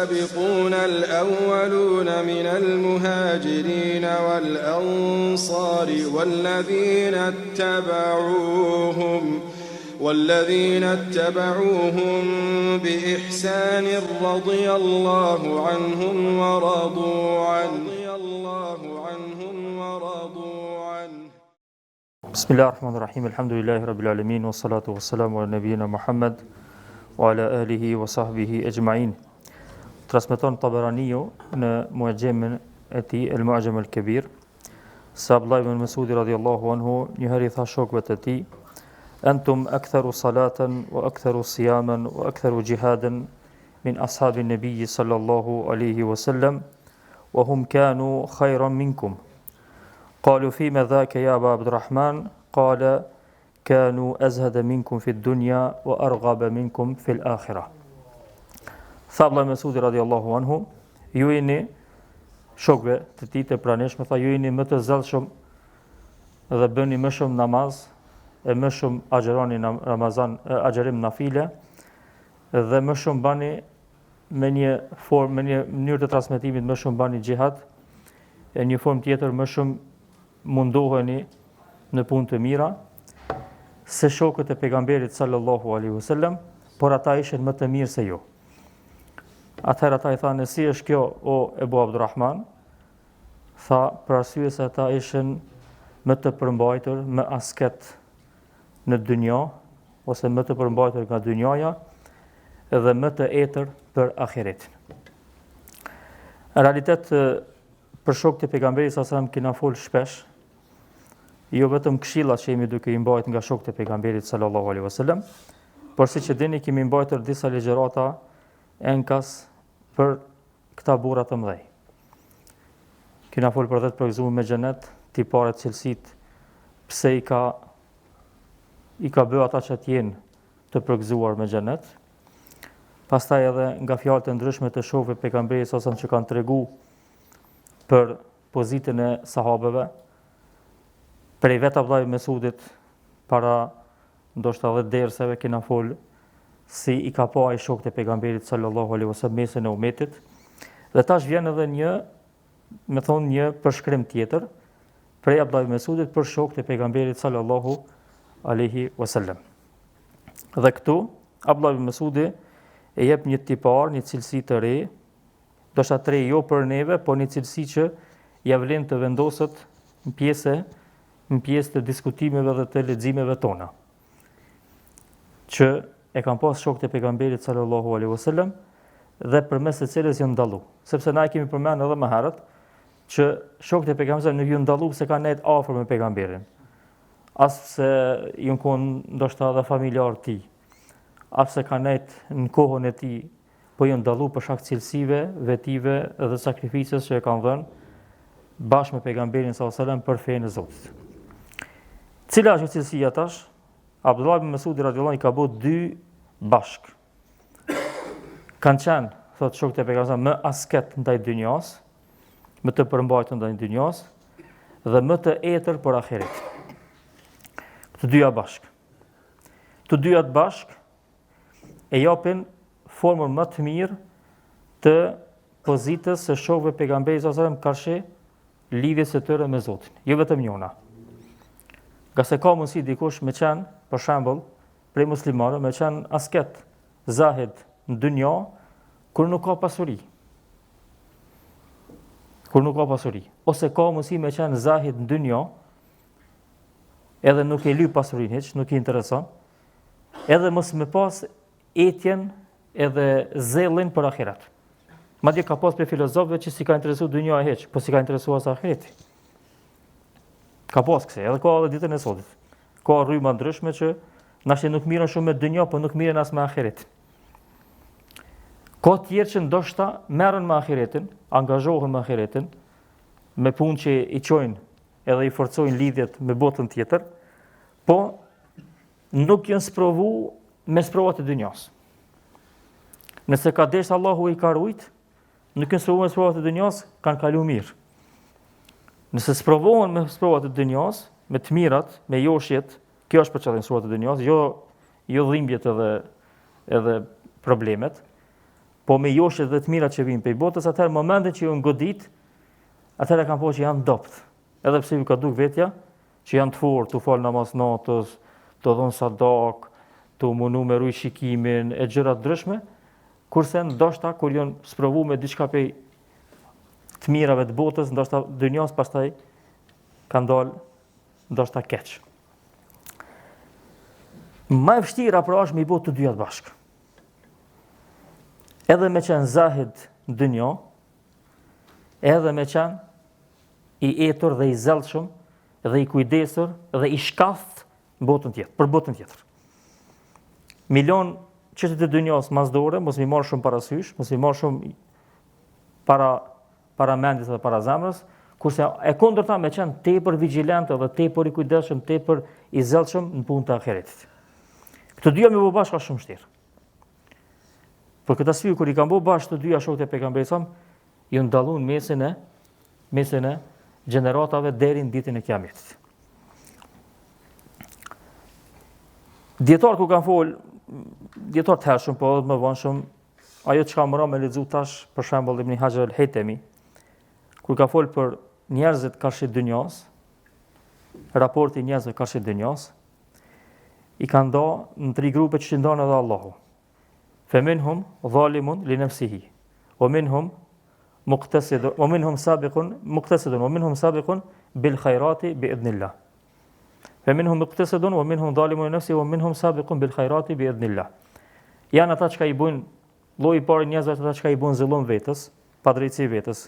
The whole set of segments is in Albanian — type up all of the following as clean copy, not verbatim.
والسابقون الأولون من المهاجرين والأنصار والذين اتبعوهم والذين اتبعوهم بإحسان رضي الله عنهم ورضوا عنه الله عنهم ورضوا عنه بسم الله الرحمن الرحيم الحمد لله رب العالمين والصلاة والسلام على نبينا محمد وعلى آله وصحبه أجمعين Transmeton Taberaniu në Mu'xhemin e tij El Mu'xhem El Kebir se Abdullah ibn Mesudi radiallahu anhu një herë i tha shokëve të tij Entum aktharu salatan wa aktharu siyaman wa aktharu jihadan min ashabi nabiyyi sallallahu alaihi wasallam wa hum kanu khayran minkum Qalu fima dhaka ya Aba Abdurrahman qala Kanu azhada minkum fi dunya wa arghaba minkum fi al-akhirah. Tha Abdullah ibn Mesudi radiallahu anhu, ju jeni shokëve të tij të pranishëm, tha ju jeni më të zellshëm dhe bëni më shumë namaz e më shumë agjëroni në Ramazan, agjërim nafile dhe më shumë bani me një formë, me një mënyrë të transmetimit më shumë bani xhihad e një formë tjetër më shumë mundoheni në punë të mira se shokët e pejgamberit sallallahu alaihi wasallam, por ata ishin më të mirë se ju. Atëherë ata i thanë si është kjo o Ebu Abdurrahman? Tha për arsye se ata ishin më të përmbajtur, më asket në dynja ose më të përmbajtur nga dynjaja dhe më të etër për ahiretin. Në realitet Për shokët e pejgamberit sallallahu alajhi wasallam kena fol shpesh, jo vetëm këshillat që jemi duke i mbajt nga shokët e pejgamberit sallallahu alaihi wasallam, por siç e dini kemi mbajtur disa ligjërata enkas për këta burra të mëdhenj. Kena fol për 10 përgëzuar me xhenet, tiparet cilësitë, pse i ka i ka bë ata që të jenë të përgëzuar me xhenet. Pastaj edhe nga fjalët e ndryshme të shokëve pejgamberit sallallahu alajhi wasallam që kanë tregu për pozitën e sahabeve, prej vetë Abdullah ibn Mesudit para ndoshta edhe derseve kena fol si i ka pa ai shokët e pejgamberit sallallahu alaihi wasallam mesin e umetit. Dhe tash vjen edhe një, me thonë një përshkrim tjetër prej Abdullah ibn Mesudit për shokët e pejgamberit sallallahu alaihi wasallam. Dhe këtu Abdullah ibn Mesudi e jep një tipar, një cilësi të re, ndoshta të re jo për neve, por një cilësi që ja vlen të vendoset në pjesë në pjesë të diskutimeve dhe të leximeve tona. Që e kanë pas shokët e pejgamberit sallallahu alaihi wasallam dhe përmes së cilës janë dallu. Sepse na e kemi përmend edhe më herët që shokët e pejgamberit nuk janë dallu pse kanë nejt afër me pejgamberin. As pse janë kon ndoshta edhe familjar të tij. As pse kanë nejt në kohën e tij po janë dallu për shkak cilësive, vetive dhe sakrificës që e kanë dhënë bashkë me pejgamberin sallallahu alajhi wasallam për fenë e Zotit. Cila është cilësia tash? Abdullah ibn Mesudi radhiyallahu i ka bë dy bashk. Kanë qenë, thotë shokët e pejgamberit, më asket ndaj dynjas, më të përmbajtur ndaj dynjas dhe më të etër për ahiret. Të dyja bashk. Të dyja bashk e japin formën më të mirë të pozitës së shokëve pejgamberit sallallahu alajhi wasallam karshi lidhjes së tyre me Zotin, jo vetëm njëna. Ngase ka mundësi dikush me qenë, për shembull, prej muslimanëve me qenë asket, zahid në dynja, kur nuk ka pasuri. Kur nuk ka pasuri. Ose ka mundësi me qenë zahid në dynja, edhe nuk e lyp pasurinë hiç, nuk i intereson, edhe mos me pas etjen edhe zellin për ahiret. Madje ka pas prej filozofëve që s'i ka interesu dynja hiç, po s'i ka interesu as ahireti. Ka pas kësi, edhe ka edhe ditën e sotit. Ka rryma ndryshme që nashta nuk mirren shumë me dynja, po nuk mirren as me ahiret. Ka tjerë që ndoshta merren me ahiretin, angazhohen me ahiretin, me punë që i çojnë edhe i forcojnë lidhjet me botën tjetër, po nuk janë sprovu me sprovat e dynjas. Nëse ka dashtë Allahu i ka rujt, nuk janë sprovu me sprovat e dynjas, kanë kalu mirë. Nëse sprovohen me sprovat e dynjas, me të mirat, me joshjet, kjo është për qëllim sprovat e dynjas, jo, jo dhimbjet edhe, edhe problemet, Po me joshjet dhe të mirat që vijnë prej botës, atëherë momentin që janë godit, atëherë kanë pa që janë dobt. Edhe pse ju ka duk vetja që janë të fortë, tu fal namaz natës, tu dhon sadak, tu munu me rujt shikimin e gjëra të ndryshme, kurse ndoshta kur janë sprovu me diçka prej të mirave të botës, ndoshta dynjas pastaj kanë dalë ndoshta keq. Ma e vështira pra është me i bo të dyjat bashkë. Edhe me qenë zahid në dynja, edhe me qenë i etur dhe i zellshëm dhe i kujdesur dhe i shkathët në botën tjetër, për botën tjetër. Me i lon çështjet e dynjas mas dore, mos m'i marr shumë parasysh, mos m'i marr shumë para para mendjes dhe para zemrës, kurse e kundërta me qenë tepër vigjilent dhe tepër i kujdesshëm, tepër i zellshëm në punë të ahiretit. Këto dyja me bo bashkë është shumë vështirë. Për këtë arsye kur i kanë bo bashkë të dyja shokët e pejgamberit sa janë dallu në mesin e mesin e gjeneratave deri në ditën e Kiametit. Dijetarët kur kanë fol, dijetarët të hershëm, po edhe më vonshëm, ajo çka më ra me lexu tash, për shembull Ibn Hajar al-Haytami, kur ka fol për njerëzit karshi dynjas, raporti i njerëzve karshi dynjas, i ka nda në tri grupe që i ndan edhe Allahu. Fe minhum zalimun li nefsihi, wa minhum muqtasidun, wa minhum sabiqun muqtasidun, wa minhum sabiqun bil khairati bi idhnillah. Fe minhum muqtasidun wa minhum zalimun li nefsihi wa minhum sabiqun bil khairati bi idhnillah. Janë ata që i bëjnë lloji i parë i njerëzve ata që i bëjnë zullum vetes, padrejtësi vetes,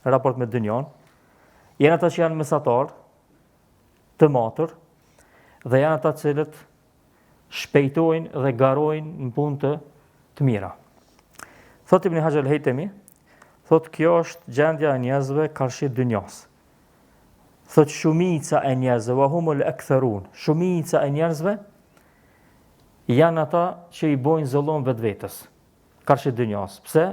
në raport me dynjan. Janë ata që janë mesatar, të matur dhe janë ata të cilët shpejtojnë dhe garojnë në punë të të mira. Thot Ibn Hajar al-Haytami, thot kjo është gjendja e njerëzve karshi dynjas. Thot shumica e njerëzve, wa humul aktharun, shumica e njerëzve janë ata që i bojnë zullum vetvetes karshi dynjas. Pse?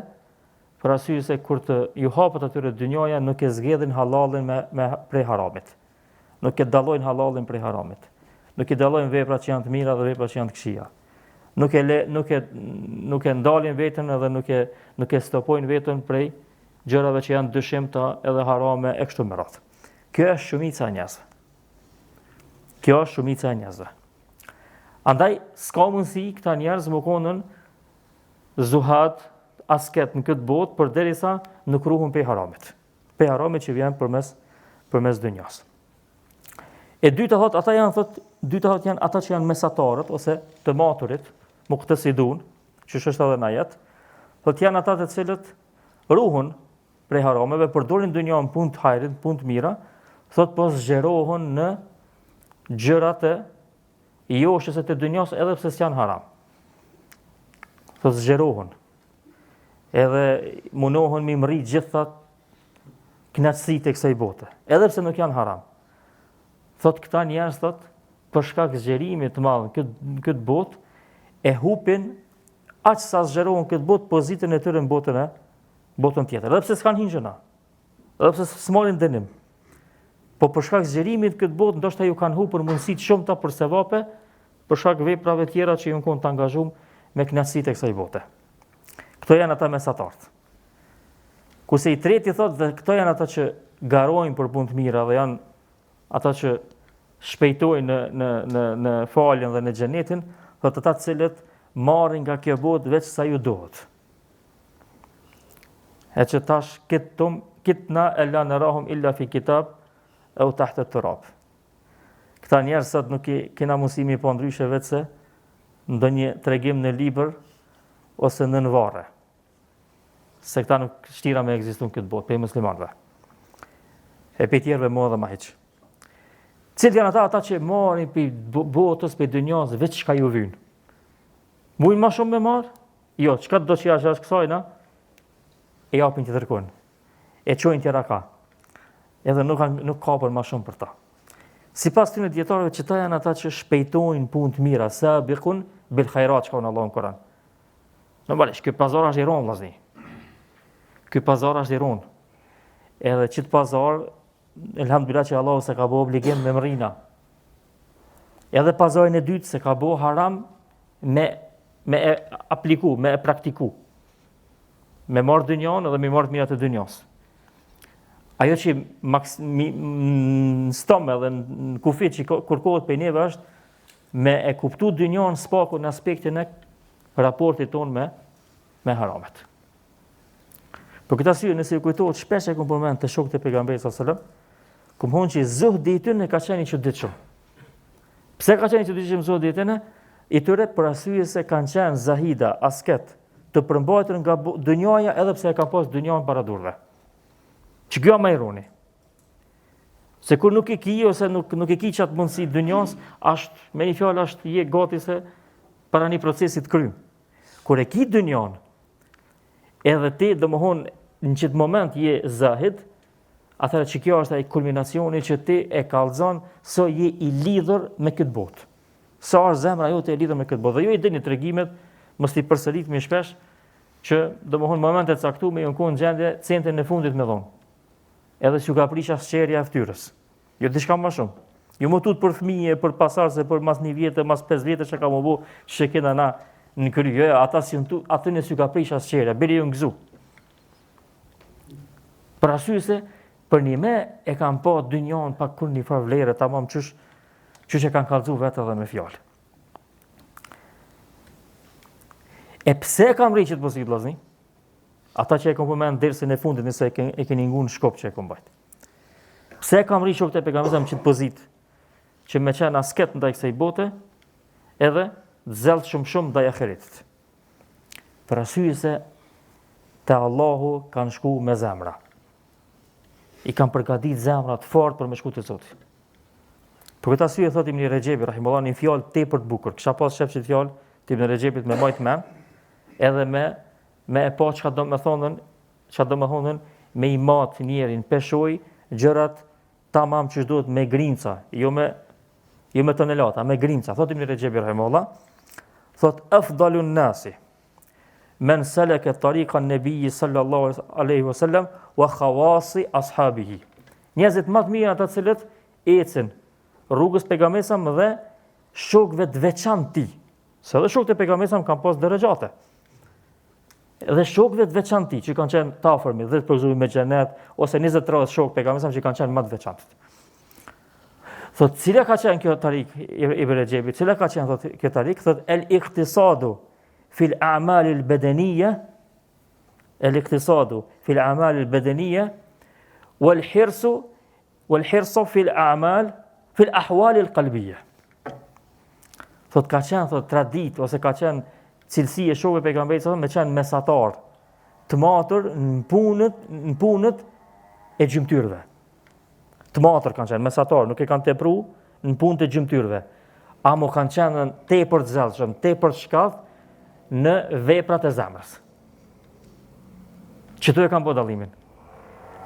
Për arsye se kur të ju hapet atyre dynjaja nuk e zgjedhin hallallin me me prej haramit. Nuk e dallojnë hallallin prej haramit. Nuk i dallojnë veprat që janë të mira dhe veprat që janë të këqija. Nuk e le, nuk e nuk e ndalin veten edhe nuk e nuk e stopojnë veten prej gjërave që janë dyshimta edhe harame e kështu me radhë. Kjo është shumica e njerëzve. Kjo është shumica e njerëzve. Andaj s'ka mundësi këta njerëz me konën zuhad asket në këtë botë përderisa nuk ruhen prej haramit. Prej haramit që vjen përmes përmes dynjas. E dyta thot ata janë thot dyta thot janë ata që janë mesatarët ose të maturit, muktesidun, që është edhe në ajet, thot janë ata të cilët ruhen prej harameve, përdorin dynjan në punë të hajrit, në punë të mira, thot po zgjerohen në gjërat e joshëse të dynjas edhe pse s'janë haram. Thot zgjerohen. Edhe munohen me i mrri gjitha kënaqësitë e kësaj bote, edhe pse nuk janë haram. Thot këta njerëz thot për shkak zgjerimit të madh në këtë në këtë botë e hupin aq sa zgjerohen këtë botë pozitën e tyre në botën e botën tjetër. Edhe pse s'kan hi n'xhynah. Edhe pse s'marrin dënim. Po për shkak zgjerimit këtë botë ndoshta ju kanë hupur mundësitë shumta për sevape, për shkak veprave tjera që janë kon të angazhuar me kënaqësitë e kësaj bote. Këto janë ata mesatarët. Kurse i treti thotë dhe këto janë ata që garojnë për punë të mira dhe janë ata që shpejtojnë në në në në faljen dhe në xhenetin, thotë ata të cilët marrin nga kjo botë veç sa ju duhet. E që tash kittum kitna e la narahum illa fi kitab eu tahte turab. Këta njerëz sot nuk i kena mundësi me i pa ndryshe veç se ndonjë tregim në libër ose nën varre. Se këta nuk shtira me ekzistu në këtë botë, prej muslimanëve. E prej tjerëve mo edhe ma hiç. Cilët janë ata, ata që marrin prej botës, prej dynjas, veç çka ju vynë. Mujnë ma shumë me marrë? Jo, çka do që jashtë jashtë kësajna, e japin tjetërkun. E çojnë tjera ka. Edhe nuk, nuk ka për ma shumë për ta. Sipas këtyne dijetarëve, qëta janë ata që shpejtojnë punë të mira, sabikun bil khajrat që ka Allahu në Koran. Normalisht, ky pazar është i ronë, vllazni. Ky pazar është i ronë. Edhe qit pazar, elhamdulillah që Allahu s'e ka bo obligim me mrri na. Edhe pazarin e dytë s'e ka bo haram me, me e apliku, me e praktiku. Me marrë dynjanë edhe me marrë të mirat e dynjas. Ajo që maks, mi, në stom edhe në kufi që kërkohet prej neve është me e kuptu dynjanë s'paku në aspektin e raportit tonë me, me haramet. Për këtë arsye, nëse ju kujtohet shpesh e kom përmend te shokët e pejgamberit sallallahu alajhi wasallam, kom thonë që zuhdi i tyre ka qenë i çuditshëm. Pse ka qenë i çuditshëm zuhdi i tyre? I tyre për arsye se kanë qenë zahida, asket, të përmbajtur nga dynjaja edhe pse e kanë pas dynjanë para durve. Që kjo ma ironi. Se kur nuk e ki ose nuk nuk e ki qat mundësi dynjas, është me një fjalë është je gati se para një procesi të krym. Kur e ki dynjan, edhe ti domethonë në qit moment je zahid, atëherë që kjo është ai kulminacioni që ti e kallzon sa je i lidhur me këtë botë. Sa është zemra jote e lidhur me këtë botë. Dhe ju i dini tregimet, mos t'i përsëritmi shpesh, që domethonë momente të caktume janë konë gjendje centin e fundit me dhonë. Edhe s'ju ka prish as çehrja e fytyrës. Jo diçka më shumë. Jo m'u tut për fëmijë, për pasardhës, për mas një vjetë, mas 5 vjetë që ka më bo, që kena na në kry. Jo, ata si tu, aty s'ju ka prish as çehrja, bile janë gëzu. Për arsye se, për një me e kanë pa dynjanë pa kurrnjëfarë vlere, tamam qysh, qysh e kanë kallzu vetë edhe me fjalë. E pse e kanë mrri qët pozitë, vllazni? Ata që e kom përmend dersin e fundit nëse e, e keni ngu në Shkup që e kom bajt. Pse e kanë mrri shokët e pejgamberit në qët pozitë që me qenë asket ndaj kësaj bote, edhe zellshëm shumë ndaj ahiretit. Për arsye se te Allahu kanë shku me zemra. I kanë përgatit zemrat fort për me shku te Zoti. Për këtë arsye thotë Ibn Rexhebi rahimullah një fjalë tepër të bukur. Kisha pas qef qit fjalë të Ibn Rexhebit me majt men, edhe me me e pa çka do me thonën, çka do me thonën me i mat njerin peshoj gjërat tamam qysh duhet me grimca, jo me jo me tonelata, me grimca. Thotë Ibn Rexhebi rahimullah, thotë afdalun nasi men salaka tariqa an-nabi sallallahu alaihi wasallam wa khawasi ashabihi. Njerëzit më të mirë ata të cilët ecin rrugës pejgamberit dhe shokëve të veçantë tij. Se edhe shokët e pejgamberit kanë pas derexhate. Dhe shokëve të veçantë tij që kanë qenë të afërmit dhe të përgëzuar me xhenet ose 20-30 shokë pejgamberit që kanë qenë më të veçantë. Thot, cila ka qenë kjo tarik Ibn Rexhebi? Cila ka qenë thot kjo tarik? Thot el iqtisadu fil a'mal al badaniyya el iqtisadu fil a'mal al badaniyya wal hirsu Wal hirsu fil a'mal fil ahwal al qalbiyya. Thot ka qenë thot traditë ose ka qenë cilësi e shokëve pejgamberit sa me qenë mesatar, të matur në punët, në punët e gjymtyrëve. Të matur kanë qenë mesatar, nuk e kanë tepru në punët e gjymtyrëve. Amo kanë qenë tepër të zellshëm, tepër të shkathët në veprat e zemrës. Qëtu e kanë bo dallimin.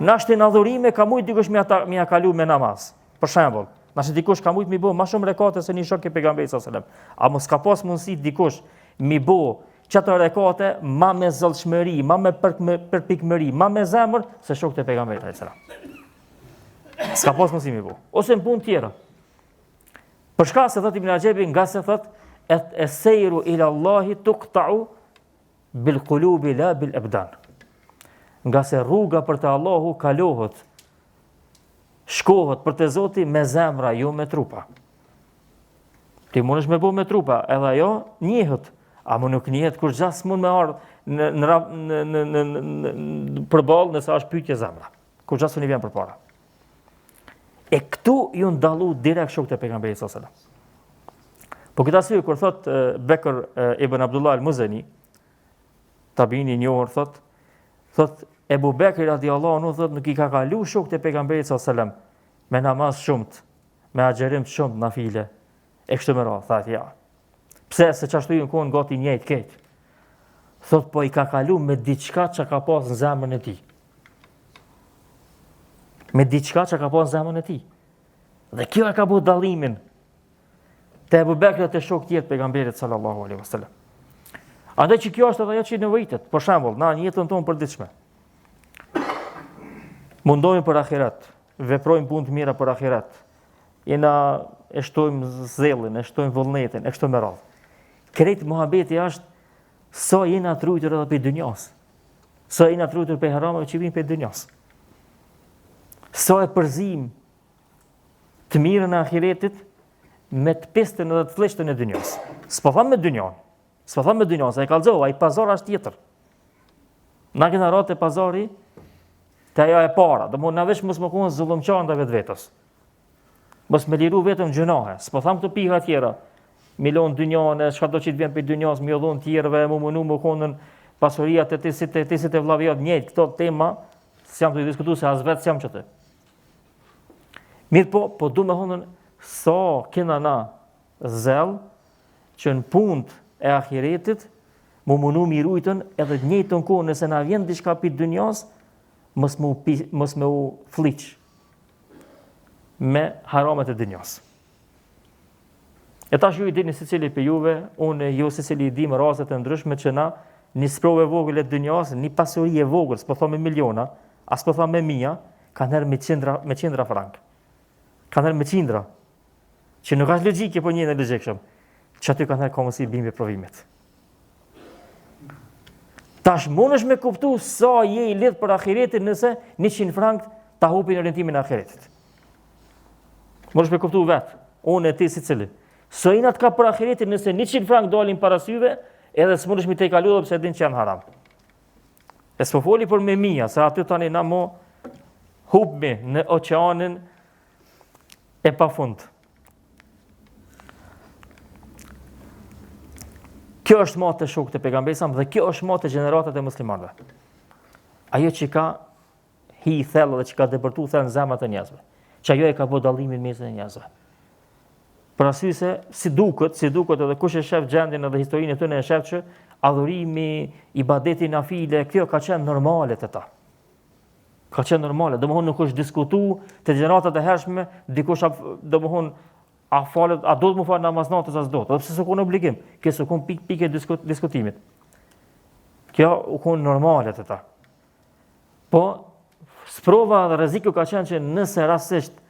Nashti në adhurime ka mujtë dikush me, ata, me ja kalu me namaz. Për shembull, nashti dikush ka mujtë mi bo ma shumë rekate se një shok i pejgamberit sallallahu alajhi wasallam. Amo s'ka pas mundësi dikush mi bo qato rekate ma me zellshmëri, ma me përpikmëri, ma me zemër se shokët e pejgamberit alajhi wasallam. S'ka pas mundësi mi bo. Ose në punë tjera. Për shka se thot Ibn Rexhebi, nga se thot es-sejru ila Allahi tuktau Bil kulubi la bil ebdan. Ngase rruga për te Allahu kalohet, shkohet për te Zoti me zemra, jo me trupa. Ti mundesh me bo me trupa, edhe ajo njihet, amo nuk njihet kurgja s'mund me ardhë në, në, në, në, në, në, në përballë nëse është pyetje zemra. Kurgja s'un i vjen përpara. E këtu jon dallu direkt shokët e pejgamberit sallallahu alajhi wasallam. Po këtë arsye kur thot Bekr ibn Abdullah al-Muzani, tabiini i njohur thot, thot Ebu Bekri radiallahu anhu thot nuk i ka kalu shokët e pejgamberit sallallahu alajhi wasallam me namaz shumt, me agjërim të shumt nafile. E kështu me radhë, tha ja. Pse se qashtu janë konë gati njëjtë krejt. Thot po i ka kalu me diçka që ka pas në zemrën e tij. Me diçka që ka pas në zemrën e tij. Dhe kjo e ka bo dallimin te Ebu Bekri dhe te shokët tjerë të pejgamberit sallallahu alaihi wasallam. Andaj që kjo është edhe ajo që nevojitet, për shembull, na në jetën tonë përditshme. Mundohemi për ahiret, veprojmë punë të mira për ahiret. Jena e shtojmë zellin, e shtojmë vullnetin, e kështu me radhë. Krejt muhabeti është sa jena të rujtur edhe prej dynjas. Sa jena të rujtur prej harameve që vijnë prej dynjas. Sa e përzim të mirën e ahiretit me të pistën edhe të flliqtën e dynjas. S'po tham me dynjan. S'po tham me dynjan, se e kallzova, ai pazar është tjetër. Na kena ra te pazari te ajo e para, domethonë na veç mos me konë zullumqar ndaj vetvetes. Mos me liru veten n'gjynahe, s'po tham këto pika tjera, me lon dynjanë, çka do që të vjen prej dynjas, me ju dhon tjerëve, mu munu me konën pasuria te ti si te ti si te vllavi jot njëjtë, këto tema s'jam tu i diskutu se as vetë s'jam qaty. Mirëpo, po du me thonën, sa kena na zell që në punt e ahiretit, mu munu mi rujtën edhe të njëjtën kohë nëse na vjen diçka pi dynjas, mos me u, mos me u flliq me haramet e dynjas. E tash ju i dini secili prej juve, unë e ju secili i dimë rastet e ndryshme që na një sprovë e vogël e dynjas, një pasuri e vogël, s'po thom me miliona, as po thom me mija, kanherë me qindra, me qindra frank. Kanherë me qindra. Që nuk është logjike po njeri i logjikshëm. Që aty kanherë ka mundësi bim provimit. Tash mundesh me kuptu sa je i lidh për ahiretin nëse 100 frank ta hupin orientimin e ahiretit. Mundesh me kuptu vetë, unë e ti secili. Sa jena të kap për ahiretin nëse 100 frank dalin para syve, edhe s'mundesh mi tejkalu edhe pse din që janë haram. E s'po foli për me mija, se aty tani na mo hupmi në oqeanin e pafund. Kjo është ma te shokët e pejgamberit dhe kjo është ma te gjeneratat e muslimanëve. Ajo që ka hi thellë dhe që ka depërtu thellë në zemrat e njerëzve. Që ajo e ka bo dallimin mesin e njerëzve. Për arsye se si duket, si duket edhe kush e shef gjendjen edhe historinë e tyre e shef që adhurimi, ibadeti nafile, kjo ka qenë normale te ta. Ka qenë normale, domethonë nuk është diskutu te gjeneratat e hershme, dikush, domethonë, a falet, a duhet mu falë namaz natës, a s'duhet, edhe pse s'u konë obligim, kjo s'u konë pikë pikë e diskut, diskutimit. Kjo u konë normale te ta. Po, sprova dhe rreziku ka qenë që nëse rastësisht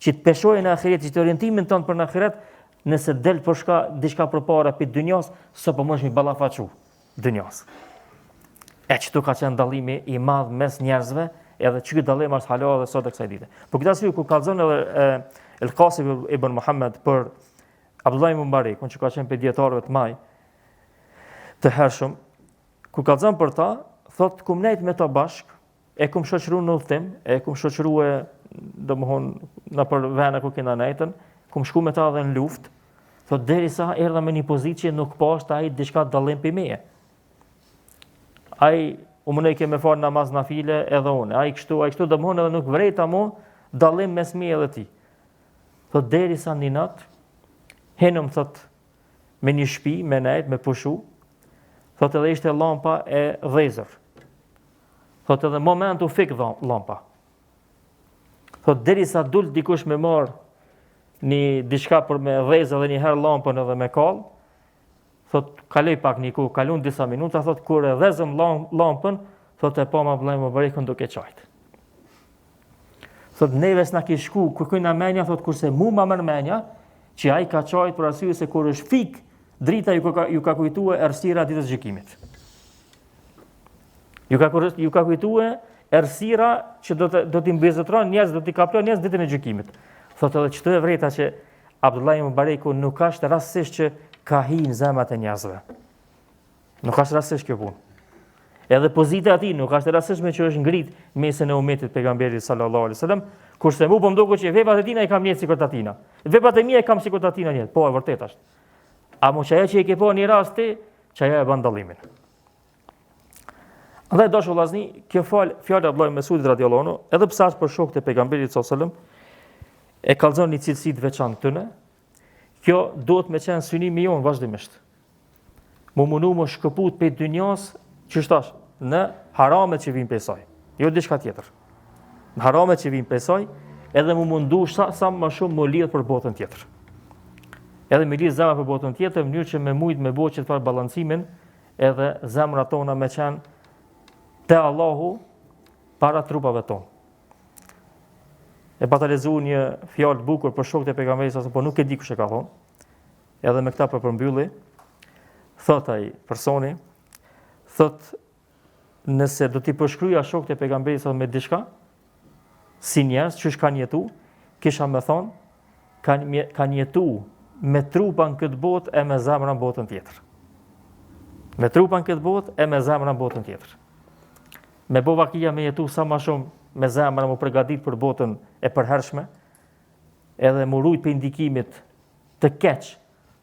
që të peshojnë në ahiret, që të orientimin tonë për në ahiret, nëse del për shka, diçka përpara prej dynjas, s'po mundesh mi ballafaqu. dynjas. E qëtu ka qenë dallimi i madh mes njerëzve, edhe që ky dallim është hala edhe sot e kësaj dite. Për këtë arsye kur kallzon edhe e, El Qasim ibn Muhammed për Abdullah ibn Mubarekun që ka qenë prej dijetarëve të mdhaj të hershëm, kur kallzon për ta, thot kum nejt me ta bashk, E kum shoqëru në udhëtim, e kum shoqëru e, domethonë, nëpër vene ku kena nejtën, kum shku me ta edhe në luftë, thot, derisa erdha me një pozitë që nuk pash te ai diçka dallim prej meje. Ai u munojke me falë namaz nafile edhe unë, ai kështu, ai kështu, domethonë edhe nuk vrejta mo dallim mes meje edhe tij. Thot, derisa një natë, hinëm, thot, me një shpi, me nejt, me pushu, thot edhe ishte lampa e dhezur. Thot edhe moment u fik lampa. Thot derisa dul dikush me marr një diçka për me dhezë edhe një herë lampën edhe me kall. Thot kaloi pak një kohë, kalun disa minuta, thot kur e dhezëm lampën, thot e pamë Abdullah ibn Mubarekun duke qajt. Thot neve s'na kish shku kërkujna menja, thot kurse mu ma merr menja, që ai ka qajt për arsye se kur është fik drita ju ka ju ka kujtue errësira ditës gjykimit. Ju ka ju ka kujtue errësira që do të do t'i mbizotron njerëz, do t'i kaplon njerëz ditën e gjykimit. Thotë edhe qëtu e vrejta që Abdullah ibn Mubareku nuk është rastësisht që ka hi në zemrat e njerëzve. Nuk është rastësisht kjo punë. Edhe pozita e tij nuk është e rastësishme që është ngrit mesin e umetit pejgamberit sallallahu alaihi wasallam, kurse mu po më duket që veprat e tina i kam njëjtë sikur të atina. Veprat e mia i kam sikur të atina njëjtë. Po e vërtetë është. Amo qajo që e ke pa një rast ti, qajo e bën dallimin. Andaj dashur vllazni, kjo fal fjala e Abdullah ibn Mesudit radiallahu anhu, edhe pse është për shokët e pejgamberit sallallahu alajhi wasallam, e kallzon një cilësi të veçantë tyne. Kjo duhet me qenë synimi jonë vazhdimisht. Mu mundu me u shkëput prej dynjas, qysh tash, në haramet që vijnë prej saj, jo diçka tjetër. Në haramet që vijnë prej saj, edhe mu mundu sa, sa më shumë mu lidh për botën tjetër. Edhe me lidh zemra për botën tjetër, në mënyrë që me mujt me bo qët farë balancimin, edhe zemrat tona me qenë te Allahu para trupave tonë. E pata lexu një fjalë të bukur për shokët e pejgamberit sa po nuk e di kush e ka thonë. Edhe me këta po përmbylli, thot ai personi, thot. Nëse do t'i përshkruja shokët e pejgamberit sa me diçka, si njerëz qysh kanë jetu, kisha me thonë, kanë kanë jetu me trupa në këtë botë e me zemra në botën tjetër. Me trupa në këtë botë e me zemra në botën tjetër. Me bo vakia me jetu sa ma shumë me zemra m'u përgatit për botën e përhershme, edhe m'u rujt prej ndikimit të keq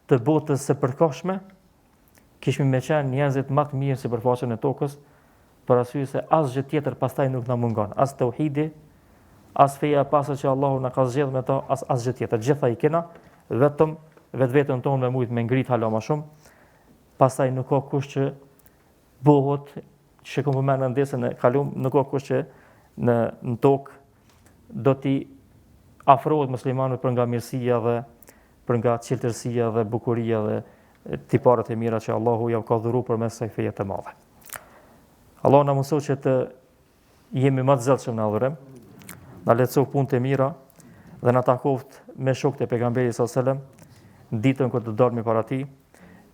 të botës së përkohshme, kishmi me qenë njerëzit ma të mirë në sipërfaqen e tokës, për arsye se asgjë tjetër pastaj nuk na mungon, as teuhidi, as feja e pastër që Allahu na ka zgjedhur me to, as asgjë tjetër. Gjitha i kena, vetëm vetveten tonë me mujt me ngrit hala ma shumë. Pastaj nuk ka kush që bohet, që kom përmend në dersin e kalum, nuk ka kush që në në tokë do t'i afrohet muslimanëve për nga mirësia dhe për nga çiltërsia dhe bukuria dhe tiparet e mira që Allahu jau ka dhuru përmes kësaj feje të madhe. Allahu na mundësoftë që të jemi më të zellshëm në adhurim, na lehtësoftë punët e mira dhe na takoftë me shokët e pejgamberit sallallahu alajhi wasallam ditën kur të dalim para tij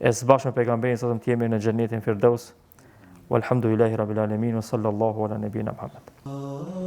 e së bashku me pejgamberin sallallahu alajhi wasallam të jemi në xhenetin Firdaus. Walhamdulillahi rabbil alamin wa sallallahu ala nabina Muhammad.